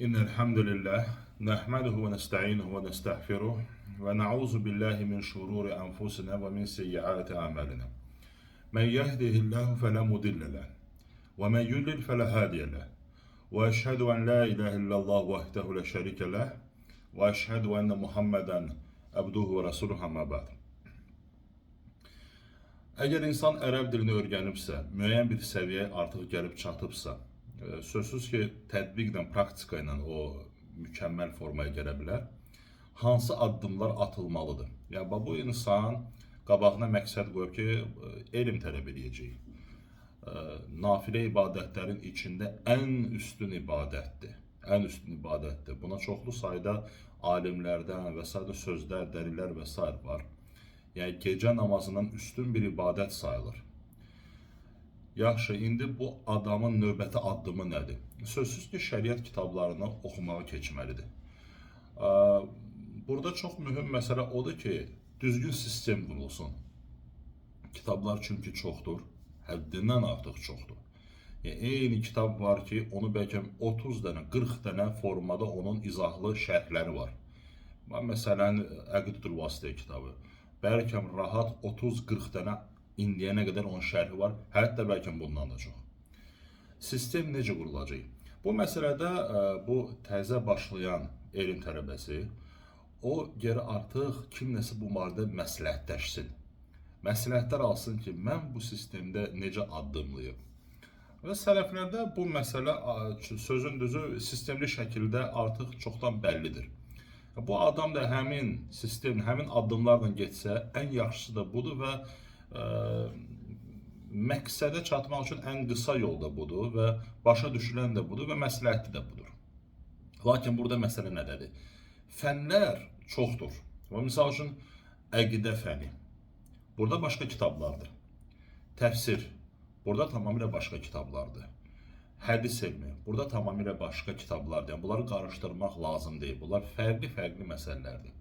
إن الحمد لله نحمده ونستعينه ونستغفره ونعوذ بالله من شرور أنفسنا ومن سيئات أعمالنا. من يهده الله فلا مضل له ومن يضلل فلا هادي له. وأشهد أن لا إله إلا الله وحده لا شريك له وأشهد أن محمدا عبده ورسوله أما بعد. Əgər insan ərəb dilini öyrənibsə, müəyyən bir səviyyəyə artıq gəlib çatıbsa, sözsüz ki, tətbiqlə, praktika ilə o mükəmməl formaya gələ bilər. Hansı addımlar atılmalıdır? Yəni bu insan qabağına məqsəd qoyub ki, elm tələb eləyəcək. Nafilə ibadətlərin içində ən üstün ibadətdir. Ən üstün ibadətdir. Buna çoxlu sayda alimlərdən və sair sözlər, dəlillər və sair var. Yəni gecə namazından üstün bir ibadət sayılır. Yaxşı, indi bu adamın növbəti addımı nədir? Sözsüz ki, şəriət kitablarını oxumağa keçməlidir. Burada çox mühüm məsələ odur ki, düzgün sistem qurulsun. Kitablar çünki çoxdur, həddindən artıq çoxdur. Yəni, eyni kitab var ki, onu bəlkə 30 dənə, 40 dənə formada onun izahlı şərhləri var. Məsələn, Əqidül Vasitə kitabı. Bəlkə rahat 30-40 dənə indiyənə qədər onun şərhi var, hətta bəlkə bundan da çox. Sistem necə qurulacaq? Bu məsələdə bu təzə başlayan elm tələbəsi, o geri artıq kimləsə bu barədə məsləhətləşsin. Məsləhətlər alsın ki, mən bu sistemdə necə addımlayım. Və sələflərdə bu məsələ sözün düzü sistemli şəkildə artıq çoxdan bəllidir. Bu adam da həmin sistem, həmin addımlarla getsə, ən yaxşısı da budur və məqsədə çatmaq üçün ən qısa yol da budur və başa düşülən də budur və məsləhətli də budur. Lakin burada məsələ nədədir? Fənlər çoxdur. Və misal üçün, əqidə fəni. Burada başqa kitablardır. Təfsir. Burada tamamilə başqa kitablardır. Hədis elmi. Burada tamamilə başqa kitablardır. Yəni, bunları qarışdırmaq lazım deyil. Bunlar fərqli-fərqli məsələlərdir.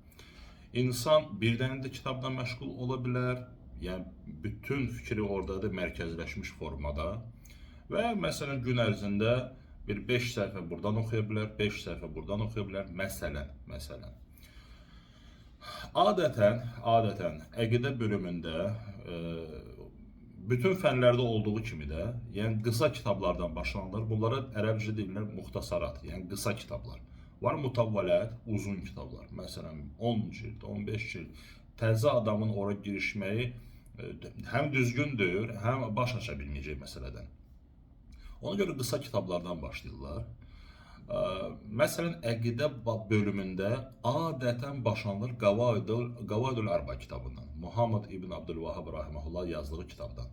İnsan bir dənə də kitabla məşğul ola bilər. Yəni, bütün fikri oradadır, mərkəzləşmiş formada. Və məsələn, gün ərzində bir 5 səhifə buradan oxuya bilər, 5 səhifə buradan oxuya bilər. Məsələn. Adətən əqidə bölümündə bütün fənlərdə olduğu kimi də, yəni qısa kitablardan başlanılır. Bunlara ərəbcə deyirlər muxtasarat, yəni qısa kitablar. Var mutavvalət, uzun kitablar. Məsələn, 10 cild, 15 cild. Təzə adamın ora girişməyi həm düzgündür, həm baş aça bilməyəcək məsələdən. Ona görə qısa kitablardan başlayırlar. Məsələn, əqidə bölümündə adətən başlanılır Qavaidül Ərba kitabından. Muhammed İbn Abdülvahab rahimehullah yazdığı kitabdan.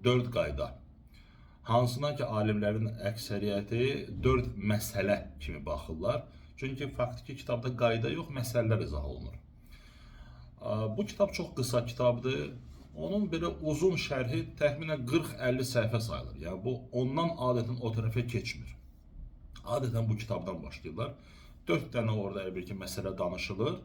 4 qayda. Hansına ki, alimlərin əksəriyyəti 4 məsələ kimi baxırlar. Çünki faktiki kitabda qayda yox, məsələlər izah olunur. Bu kitab çox qısa kitabdır. Onun belə uzun şərhi təxminən 40-50 səhifə sayılır. Yəni, bu ondan adətən o tərəfə keçmir. Adətən bu kitabdan başlayırlar. 4 dənə orada elə bir ki, məsələ danışılır.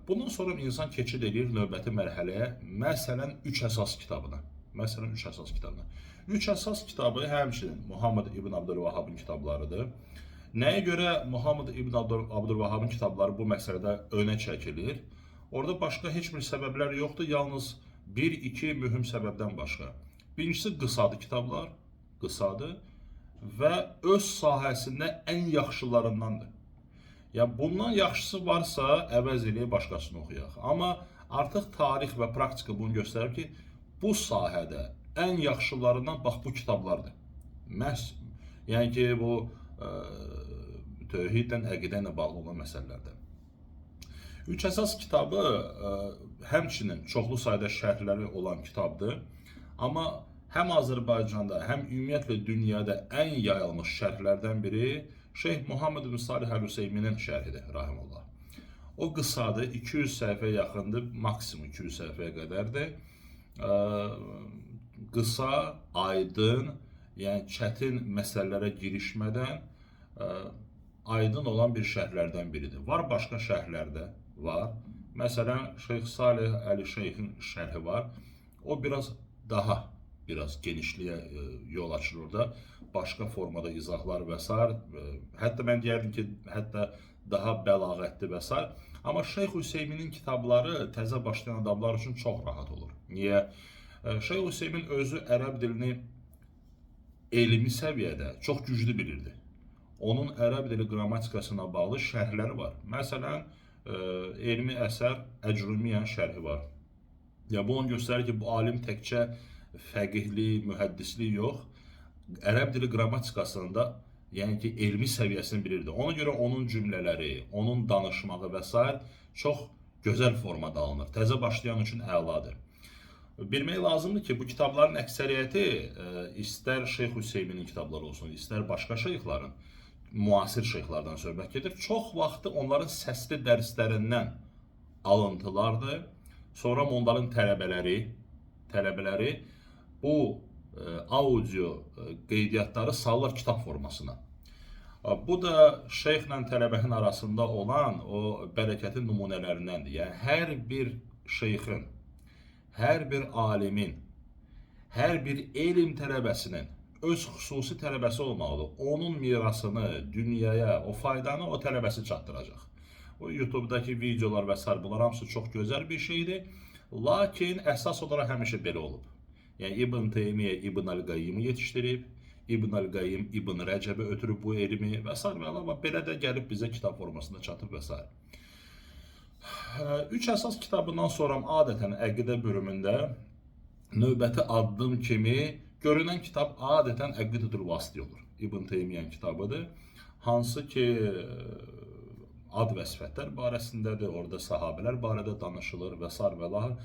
Bundan sonra insan keçid eləyir növbəti mərhələyə, məsələn, 3 əsas kitabına. Məsələn, 3 əsas kitabına. 3 əsas kitabı həmçinin Muhammed İbn Abdülvahabın kitablarıdır. Nəyə görə Muhammed İbn Abdülvahabın kitabları bu məsələdə önə çəkilir? Orada başqa heç bir səbəblər yoxdur, yalnız 1-2 mühüm səbəbdən başqa. Birincisi, qısadır kitablar, qısadır və öz sahəsində ən yaxşılarındandır. Ya bundan yaxşısı varsa, əvəz eləyək, başqasını oxuyaq. Amma artıq tarix və praktika bunu göstərir ki, bu sahədə ən yaxşılarından bax bu kitablardır. Məhz, yəni ki, bu tövhidlə, əqidə ilə bağlı olan məsələlərdə. 3 əsas kitabı həmçinin çoxlu sayda şərhləri olan kitabdır. Amma həm Azərbaycanda, həm ümumiyyətlə dünyada ən yayılmış şərhlərdən biri Şeyx Muhammed ibn Salih Əl-Hüseyminin şərhidir, rahimullah. O qısadır, 200 səhifəyə yaxındır, maksimum 200 səhifəyə qədərdir. Qısa, aydın, yəni çətin məsələlərə girişmədən aydın olan bir şərhlərdən biridir. Var başqa şərhlər də var. Məsələn, Şeyx Salih Əli Şeyxin şərhi var. O biraz daha biraz genişliyə yol açır orada. Başqa formada izahlar və sair. Hətta mən deyərdim ki, hətta daha bəlağətli və sair. Amma Şeyx Hüseyminin kitabları təzə başlayan adamlar üçün çox rahat olur. Niyə? Şeyx Hüseymin özü ərəb dilini elmi səviyyədə çox güclü bilirdi. Onun ərəb dili qrammatikasına bağlı şərhləri var. Məsələn, elmi əsər Əcrumiyyənin şərhi var. Ya bu onu göstərir ki, bu alim təkcə fəqihlik, mühəddislik yox, ərəb dili qrammatikasında, yəni ki, elmi səviyyəsini bilirdi. Ona görə onun cümlələri, onun danışmağı və sair çox gözəl formada alınır. Təzə başlayan üçün əladır. Bilmək lazımdır ki, bu kitabların əksəriyyəti istər Şeyx Hüseyminin kitabları olsun, istər başqa şeyxlərin, müasir şeyxlərdən söhbət gedir. Çox vaxtı onların səsli dərslərindən alıntılardır. Sonra onların tələbələri bu audio qeydiyyatları salırlar kitab formasına. Bu da şeyxlə tələbənin arasında olan o bərəkətin nümunələrindəndir. Yəni hər bir şeyxin, hər bir alimin, hər bir elm tələbəsinin öz xüsusi tələbəsi olmalıdır. Onun mirasını dünyaya, o faydanı o tələbəsi çatdıracaq. O YouTube-dakı videolar və sair, bunlar hamısı çox gözəl bir şeydir. Lakin əsas olaraq həmişə belə olub. Yəni İbn Teymiyyə İbn Əl-Qayyimi yetişdirib, İbn Əl-Qayyim İbn Rəcəbə ötürüb bu elmi və sair və əlavə belə də gəlib bizə kitab formasında çatıb və sair. Üç əsas kitabından sonra adətən əqidə bölümündə növbəti addım kimi görünən kitab adətən Əqidətül Vasitiyyə olur. İbn Teymiyyənin kitabıdır. Hansı ki ad və sifətlər barəsindədir, orada sahabələr barədə danışılır və sair və lahır.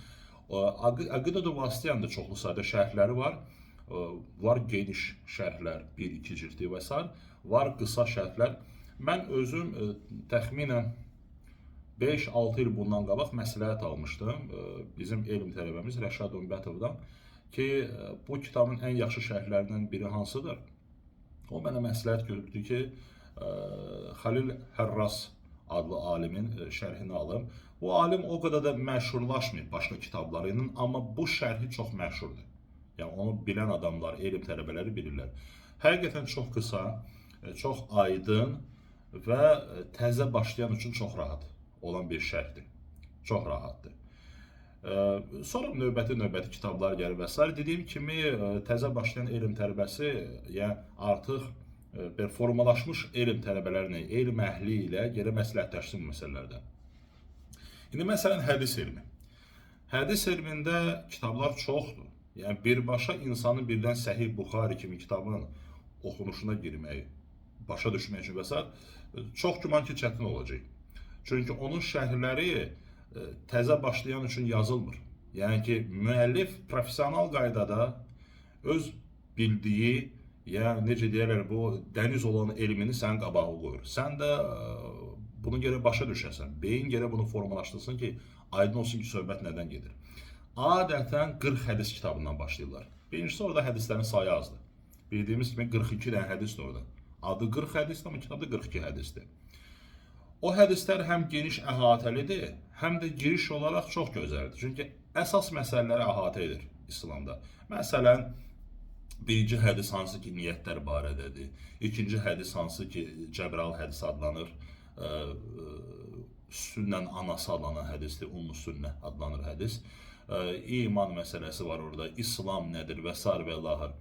Əqidətül Vasitiyyənin də çoxlu sayda şərhləri var. Var geniş şərhlər, 1-2 cildli və sair, var qısa şərhlər. Mən özüm təxminən 5-6 il bundan qabaq məsləhət almışdım bizim elm tələbəmiz Rəşad Ümbətovdan ki, bu kitabın ən yaxşı şərhlərindən biri hansıdır? O mənə məsləhət gördü ki, Xəlil Hərras adlı alimin şərhini alım. Bu alim o qədər də məşhurlaşmayıb başqa kitabları ilə, amma bu şərhi çox məşhurdur. Yəni onu bilən adamlar, elm tələbələri bilirlər. Həqiqətən çox qısa, çox aydın və təzə başlayan üçün çox rahat olan bir şərhdir. Çox rahatdır. Sonra növbəti kitablar gəlir və sair. Dediyim kimi təzə başlayan elm tələbəsi, yəni artıq bir formalaşmış elm tələbələrini, elm əhli ilə gerək məsləhətləşsin bu məsələlərdə. İndi məsələn hədis elmi. Hədis elmində kitablar çoxdur. Yəni birbaşa insanın birdən Səhih Buxari kimi kitabın oxunuşuna girməyi, başa düşmək üçün və sair çox güman ki çətin olacaq. Çünki onun şərhləri təzə başlayan üçün yazılmır. Yəni ki, müəllif professional qaydada öz bildiyi, yəni necə deyərlər, bu dəniz olan elmini sənin qabağa qoyur. Sən də bunu gərək başa düşəsən, beyin gərək bunu formalaşdırsın ki, aydın olsun ki, söhbət nədən gedir. Adətən 40 hədis kitabından başlayırlar. Birincisi orada hədislərin sayı azdır. Bildiyimiz kimi 42 dənə hədisdir orada. Adı 40 hədisdir, amma kitabda 42 hədisdir. O hədislər həm geniş əhatəlidir, həm də giriş olaraq çox gözəldir. Çünki əsas məsələləri əhatə edir İslamda. Məsələn, birinci hədis hansı ki niyyətlər barədədir. İkinci hədis hansı ki Cəbrail hədisi adlanır. Sünnən anası adlanan hədisdir, Ummu Sünnə adlanır hədis. İman məsələsi var orada, İslam nədir və sair və lahır.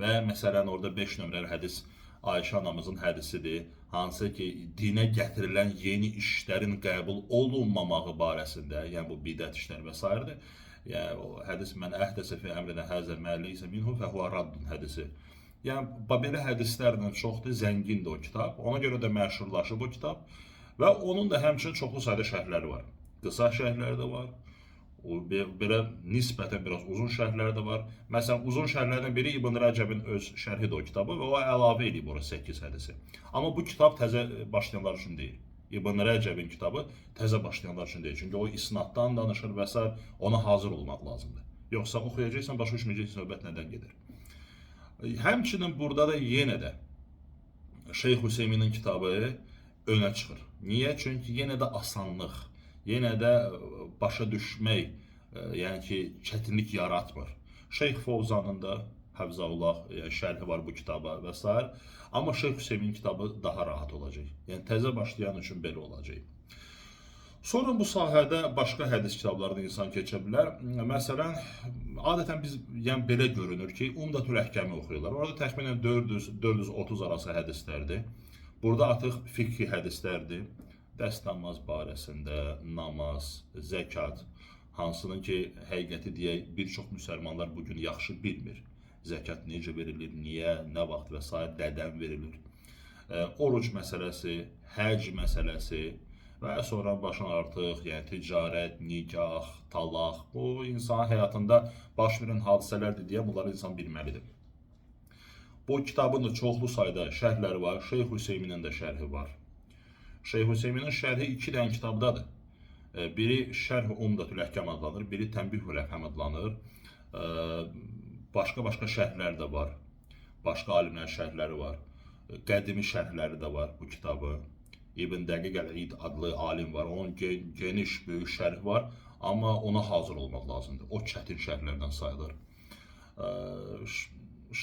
Və məsələn orada 5 nömrəli hədis Ayşə anamızın hədisidir, hansı ki dinə gətirilən yeni işlərin qəbul olunmamağı barəsində, yəni bu bidət işlər və s. Yəni o hədis mən əhdəsə fi əmrinə həzə mə leysə minhu fəhuvə raddun hədisi. Yəni belə hədislərlə çoxdur, zəngindir o kitab. Ona görə də məşhurlaşıb o kitab və onun da həmçinin çoxlu sayda şərhləri var. Qısa şərhləri də var. O belə nisbətən biraz uzun şərhləri də var. Məsələn, uzun şərhlərdən biri İbn Rəcəbin öz şərhidir o kitabı və o əlavə eləyib ora 8 hədisi. Amma bu kitab təzə başlayanlar üçün deyil. İbn Rəcəbin kitabı təzə başlayanlar üçün deyil. Çünki o isnaddan danışır və sair, ona hazır olmaq lazımdır. Yoxsa oxuyacaqsan, başa düşməyəcəksən söhbət nədən gedir. Həmçinin burada da yenə də Şeyx Hüseyminin kitabı önə çıxır. Niyə? Çünki yenə də asanlıq, yenə də başa düşmək, yəni ki, çətinlik yaratmır. Şeyx Fovzanın da Həfzəullah şərhi var bu kitaba və s. Amma Şeyx Hüseymin kitabı daha rahat olacaq. Yəni təzə başlayan üçün belə olacaq. Sonra bu sahədə başqa hədis kitablarını insan keçə bilər. Məsələn, adətən biz yəni belə görünür ki, Umdatül Əhkəmi oxuyurlar. Orada təxminən 400-430 arası hədislərdir. Burada artıq fiqhi hədislərdir. Dəstnamaz barəsində, namaz, zəkat, hansının ki, həqiqəti deyək, bir çox müsəlmanlar bu gün yaxşı bilmir. Zəkat necə verilir, niyə, nə vaxt və s. nədən verilir. Oruc məsələsi, həcc məsələsi və sonra başına artıq, yəni ticarət, nikah, talaq, bu insanın həyatında baş verən hadisələrdir deyə bunları insan bilməlidir. Bu kitabın da çoxlu sayda şərhləri var. Şeyx Hüseyminin də şərhi var. Şeyx Hüseyminin şərhi 2 dənə kitabdadır. Biri Şərh Umdatül Əhkam adlanır, biri Tənbihül Əfham adlanır. Başqa-başqa şərhlər də var. Başqa alimlərin şərhləri var. Qədimi şərhləri də var bu kitabın. İbn Dəqiq əl-İd adlı alim var. Onun geniş, böyük şərhi var, amma ona hazır olmaq lazımdır. O çətin şərhlərdən sayılır.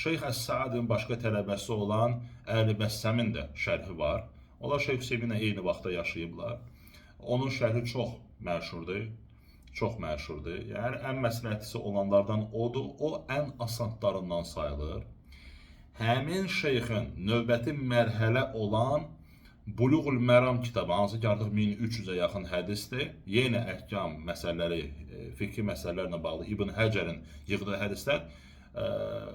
Şeyx Əs-Saadin başqa tələbəsi olan Əli Bəssəmin də şərhi var. Onlar Şeyx Hüseyminlə eyni vaxtda yaşayıblar. Onun şərhi çox məşhurdur. Çox məşhurdur. Yəni ən məsləhətlisi olanlardan odur. O ən asanlarından sayılır. Həmin şeyxin növbəti mərhələ olan Buluğul Məram kitabı, hansı ki artıq 1300-ə yaxın hədisdir. Yenə əhkam məsələləri, fiqhi məsələlərlə bağlı İbn Həcərin yığdığı hədislər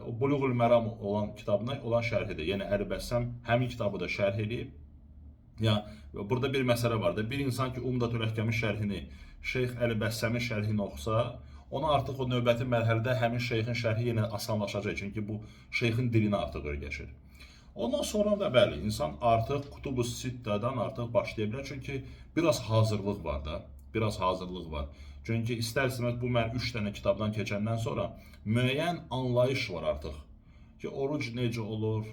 o Buluğul Məram olan kitabına olan şərhidir. Yəni Əli Bəssəm həmin kitabı da şərh eləyib. Yəni burada bir məsələ var da, bir insan ki Umdatül Əhkəmin şərhini, Şeyx Əli Bəssəmin şərhini oxusa, ona artıq o növbəti mərhələdə həmin şeyxin şərhi yenə asanlaşacaq. Çünki bu şeyxin dilinə artıq öyrəşir. Ondan sonra da bəli, insan artıq Kutubu Sittədən artıq başlaya bilər. Çünki biraz hazırlıq var da, biraz hazırlıq var. Çünki istər-istəməz bu mən 3 dənə kitabdan keçəndən sonra müəyyən anlayış var artıq. Ki oruc necə olur,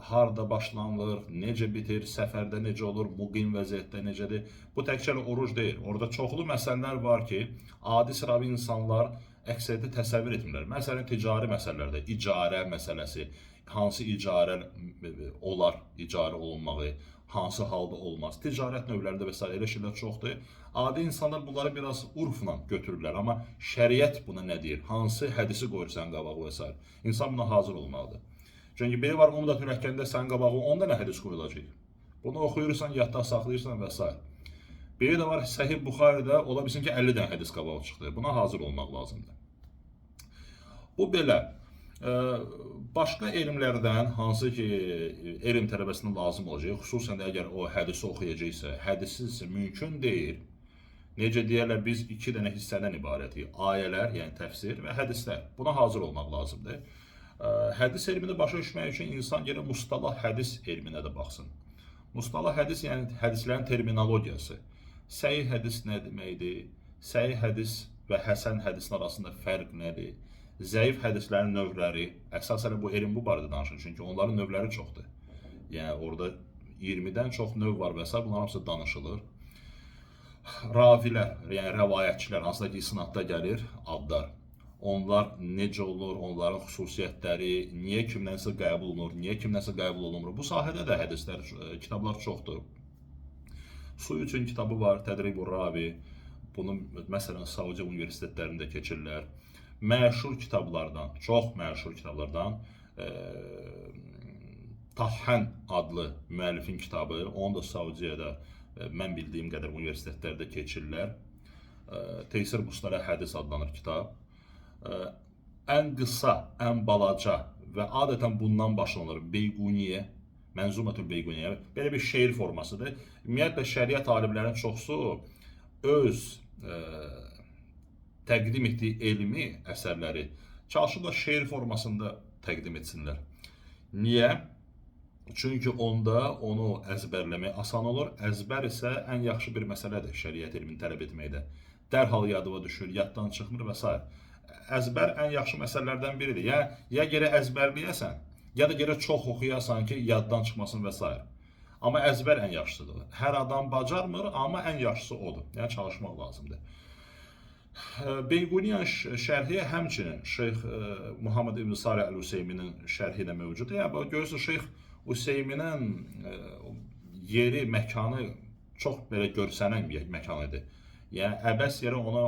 harda başlanılır, necə bitir, səfərdə necə olur, muqim vəziyyətdə necədir. Bu təkcə oruc deyil. Orada çoxlu məsələlər var ki, adi sıravi insanlar əksəriyyəti təsəvvür etmirlər. Məsələn, ticari məsələlərdə icarə məsələsi, hansı icarə olar, icarə olunmağı, hansı halda olmaz. Ticarət növlərində və s. elə şeylər çoxdur. Adi insanlar bunları biraz urfla götürürlər, amma şəriət buna nə deyir? Hansı hədisi qoyur sənin qabağı və s. İnsan buna hazır olmalıdır. Çünki biri var Umdatül Əhkəmdə sənin qabağı 10 dənə hədis qoyulacaq. Bunu oxuyursan, yadda saxlayırsan və s. Biri də var Səhih Buxaridə ola bilsin ki 50 dənə hədis qabağı çıxdı. Buna hazır olmaq lazımdır. Bu belə. Başqa elmlərdən hansı ki elm tələbəsinə lazım olacaq, xüsusən də əgər o hədisi oxuyacaqsa, hədisiz mümkün deyil. Necə deyərlər, biz 2 dənə hissədən ibarətik. Ayələr, yəni təfsir və hədislər. Buna hazır olmaq lazımdır. Hədis elmini başa düşmək üçün insan gərək mustalah hədis elminə də baxsın. Mustalah hədis, yəni hədislərin terminologiyası. Səhih hədis nə deməkdir? Səhih hədis və həsən hədisin arasında fərq nədir? Zəif hədislərin növləri, əsasən bu elm bu barədə danışır, çünki onların növləri çoxdur. Yəni orada 20-dən çox növ var və s. bunların hamısı danışılır. Ravilər, yəni rəvayətçilər, hansılar ki isnadda gəlir adlar. Onlar necə olur, onların xüsusiyyətləri, niyə kimdənsə qəbul olunur, niyə kimdənsə qəbul olunmur. Bu sahədə də hədislər, kitablar çoxdur. Su üçün kitabı var, Tədrib-ur Ravi. Bunu məsələn Saudiya universitetlərində keçirlər. Məşhur kitablardan, çox məşhur kitablardan Tahhan adlı müəllifin kitabı, onu da Saudiyada mən bildiyim qədər universitetlərdə keçirlər. Teysir Mustalah Hədis adlanır kitab. Ən qısa, ən balaca və adətən bundan başlanılır Beyquniyə, Mənzumatül Beyquniyə. Belə bir şeir formasıdır. Ümumiyyətlə şəriət alimlərinin çoxsu öz təqdim etdiyi elmi əsərləri çalışırlar şeir formasında təqdim etsinlər. Niyə? Çünki onda onu əzbərləmək asan olur. Əzbər isə ən yaxşı bir məsələdir şəriət elmini tələb etməkdə. Dərhal yadıma düşür, yaddan çıxmır və s. Əzbər ən yaxşı məsələlərdən biridir. Yəni, ya gərək əzbərləyəsən, ya da gərək çox oxuyasan ki, yaddan çıxmasın və s. Amma əzbər ən yaxşısıdır. Hər adam bacarmır, amma ən yaxşısı odur. Yəni, çalışmaq lazımdır. Beyquniyan şərhi həmçinin Şeyx Muhammed İbn Salih Əl-Hüseyminin şərhi də mövcuddur. Yəni bax görürsünüz, Şeyx Hüseyminin yeri, məkanı çox belə görsənən bir məkan idi. Yəni əbəs yerə ona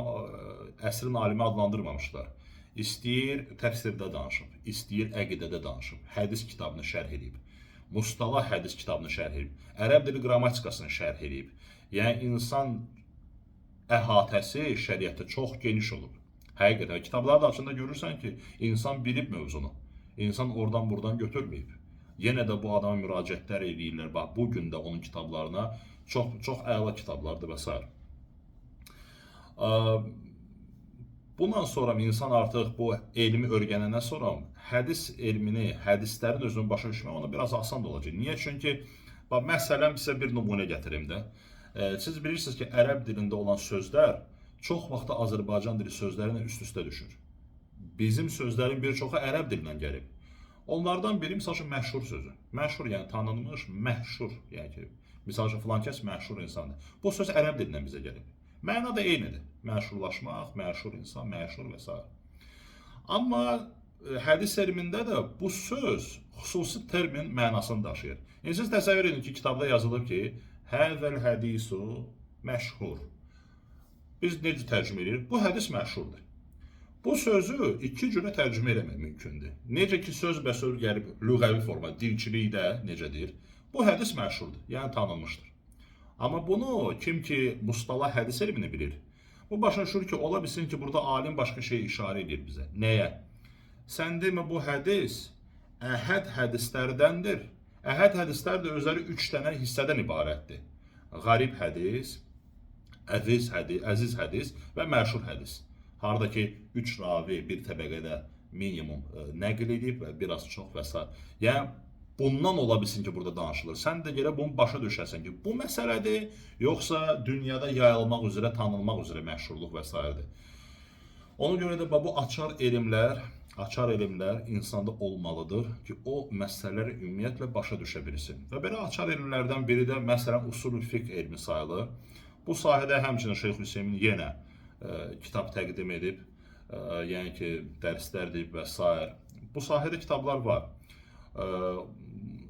əsrin alimi adlandırmamışlar. İstəyir təfsirdə danışıb, istəyir əqidədə danışıb, hədis kitabını şərh edib, mustalah hədis kitabını şərh edib, ərəb dili qrammatikasını şərh edib. Yəni insan əhatəsi şəriətdə çox geniş olub. Həqiqətən kitabları da açanda görürsən ki, insan bilib mövzunu. İnsan oradan buradan götürməyib. Yenə də bu adama müraciətlər eləyirlər. Bax, bu gün də onun kitablarına çox çox əla kitablardır və sair. Bundan sonra insan artıq bu elmi öyrənəndən sonra hədis elmini, hədislərin özünü başa düşmək ona biraz asan da olacaq. Niyə? Çünki bax, məsələn sizə bir nümunə gətirim də. Siz bilirsiniz ki, ərəb dilində olan sözlər çox vaxt Azərbaycan dili sözləri ilə üst-üstə düşür. Bizim sözlərin bir çoxu ərəb dilindən gəlib. Onlardan biri misal üçün məşhur sözü. Məşhur, yəni tanınmış, məşhur, yəni ki, misal üçün filan kəs məşhur insandır. Bu söz ərəb dilindən bizə gəlib. Məna da eynidir. Məşhurlaşmaq, məşhur insan, məşhur və s. Amma hədis elmində də bu söz xüsusi termin mənasını daşıyır. İndi siz təsəvvür edin ki, kitabda yazılıb ki, həzəl hədisu məşhur. Biz necə tərcümə edirik? Bu hədis məşhurdur. Bu sözü iki cürə tərcümə eləmək mümkündür. Necə ki, söz və söz gəlib lüğəvi forma, dilçilikdə necə deyir? Bu hədis məşhurdur, yəni tanınmışdır. Amma bunu kim ki mustalah hədis elmini bilir, bu başa düşür ki, ola bilsin ki, burada alim başqa şey işarə edir bizə. Nəyə? Sən demə bu hədis əhəd hədislərdəndir. Əhəd hədislər də özləri 3 dənə hissədən ibarətdir. Qarib hədis, əziz hədis, əziz hədis və məşhur hədis. Harada ki 3 ravi bir təbəqədə minimum nəql edib və biraz çox və s. Yəni bundan ola bilsin ki, burada danışılır. Sən də gərək bunu başa düşəsən ki, bu məsələdir, yoxsa dünyada yayılmaq üzrə, tanınmaq üzrə məşhurluq və s.dir. Ona görə də bu açar elmlər insanda olmalıdır ki, o məsələləri ümumiyyətlə başa düşə bilsin. Və belə açar elmlərdən biri də məsələn usul-ü fiqh elmi sayılır. Bu sahədə həmçinin Şeyx Hüseymin yenə kitab təqdim edib, yəni ki, dərslər deyib və s. Bu sahədə kitablar var.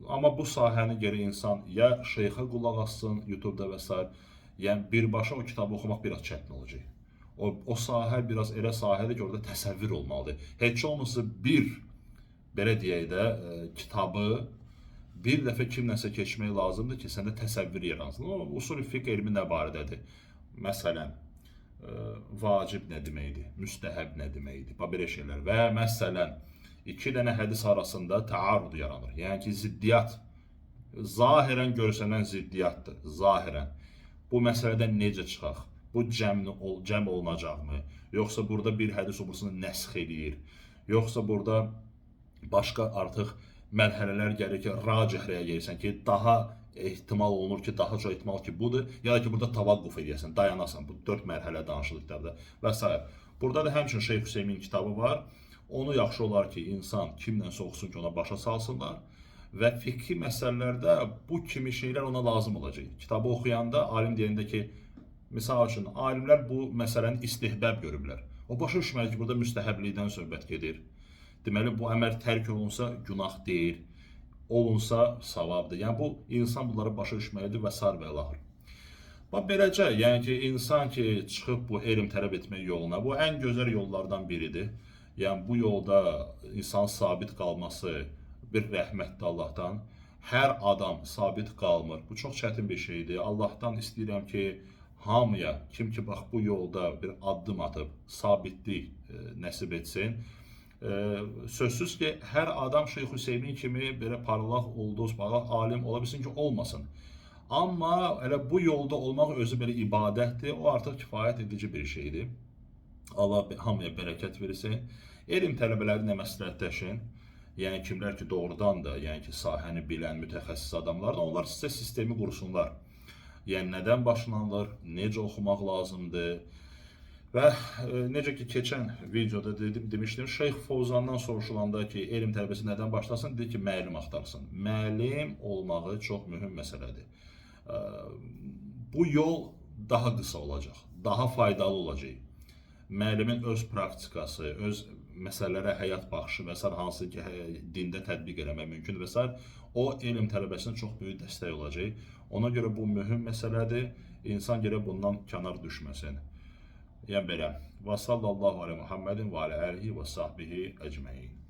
Amma bu sahəni geri insan ya şeyxə qulaq assın YouTube-da və s. Yəni birbaşa o kitabı oxumaq biraz çətin olacaq. O sahə biraz elə sahədir ki, orada təsəvvür olmalıdır. Heç olmasa bir, belə deyək də, kitabı bir dəfə kimləsə keçmək lazımdır ki, səndə təsəvvür yaransın. O usul-ü fiqh elmi nə barədədir? Məsələn, vacib nə deməkdir, müstəhəb nə deməkdir, bax belə şeylər. Və məsələn, iki dənə hədis arasında təarrud yaranır. Yəni ki, ziddiyyat, zahirən görsənən ziddiyyatdır, zahirən. Bu məsələdən necə çıxaq? Bu cəm olunacaqmı? Yoxsa burada bir hədis obrusunu nəsx eləyir? Yoxsa burada başqa artıq mərhələlər gəlir ki, racih rəyə gəlirsən ki, daha ehtimal olunur ki, daha çox ehtimal ki budur, ya da ki, burada tavaqquf edəsən, dayanasan. Bu 4 mərhələ danışılır kitabda və s. Burada da həmçinin Şeyx Hüseymin kitabı var. Onu yaxşı olar ki, insan kimlənsə oxusun ki, ona başa salsınlar və fiqhi məsələlərdə bu kimi şeylər ona lazım olacaq. Kitabı oxuyanda alim deyəndə ki, misal üçün, alimlər bu məsələni istihbəb görüblər. O başa düşməli ki, burada müstəhəblikdən söhbət gedir. Deməli, bu əməl tərk olunsa günah deyil, olunsa savabdır. Yəni, bu insan bunları başa düşməlidir və s. və ilaxır. Bax, beləcə, yəni ki, insan ki, çıxıb bu elm tələb etmək yoluna, bu ən gözəl yollardan biridir. Yəni, bu yolda insan sabit qalması bir rəhmətdir Allahdan. Hər adam sabit qalmır. Bu çox çətin bir şeydir. Allahdan istəyirəm ki, hamıya, kim ki, bax, bu yolda bir addım atıb, sabitlik nəsib etsin. Sözsüz ki, hər adam Şeyx Hüseymin kimi belə parlaq, ulduz, parlaq alim ola bilsin ki, olmasın. Amma elə bu yolda olmaq özü belə ibadətdir, o artıq kifayət edici bir şeydir. Allah hamıya bərəkət versin. Elm tələbələri ilə məsləhətləşin. Yəni kimlər ki, doğrudan da, yəni ki, sahəni bilən mütəxəssis adamlardır, onlar sizə sistemi qursunlar. Yəni nədən başlanılır, necə oxumaq lazımdır. Və necə ki, keçən videoda demişdim, Şeyx Fovzandan soruşulanda ki, elm tələbəsi nədən başlasın, dedi ki, müəllim axtarsın. Müəllim olmağı çox mühüm məsələdir. Bu yol daha qısa olacaq, daha faydalı olacaq. Müəllimin öz praktikası, öz məsələlərə həyat baxışı və sair hansı ki, dində tətbiq eləmək mümkündür və sair, o elm tələbəsinə çox böyük dəstək olacaq. Ona görə bu mühüm məsələdir. İnsan gərək bundan kənar düşməsin. Yəni belə. Və sallallahu alə Muhammedin və alə alihi və sahbihi ecmain.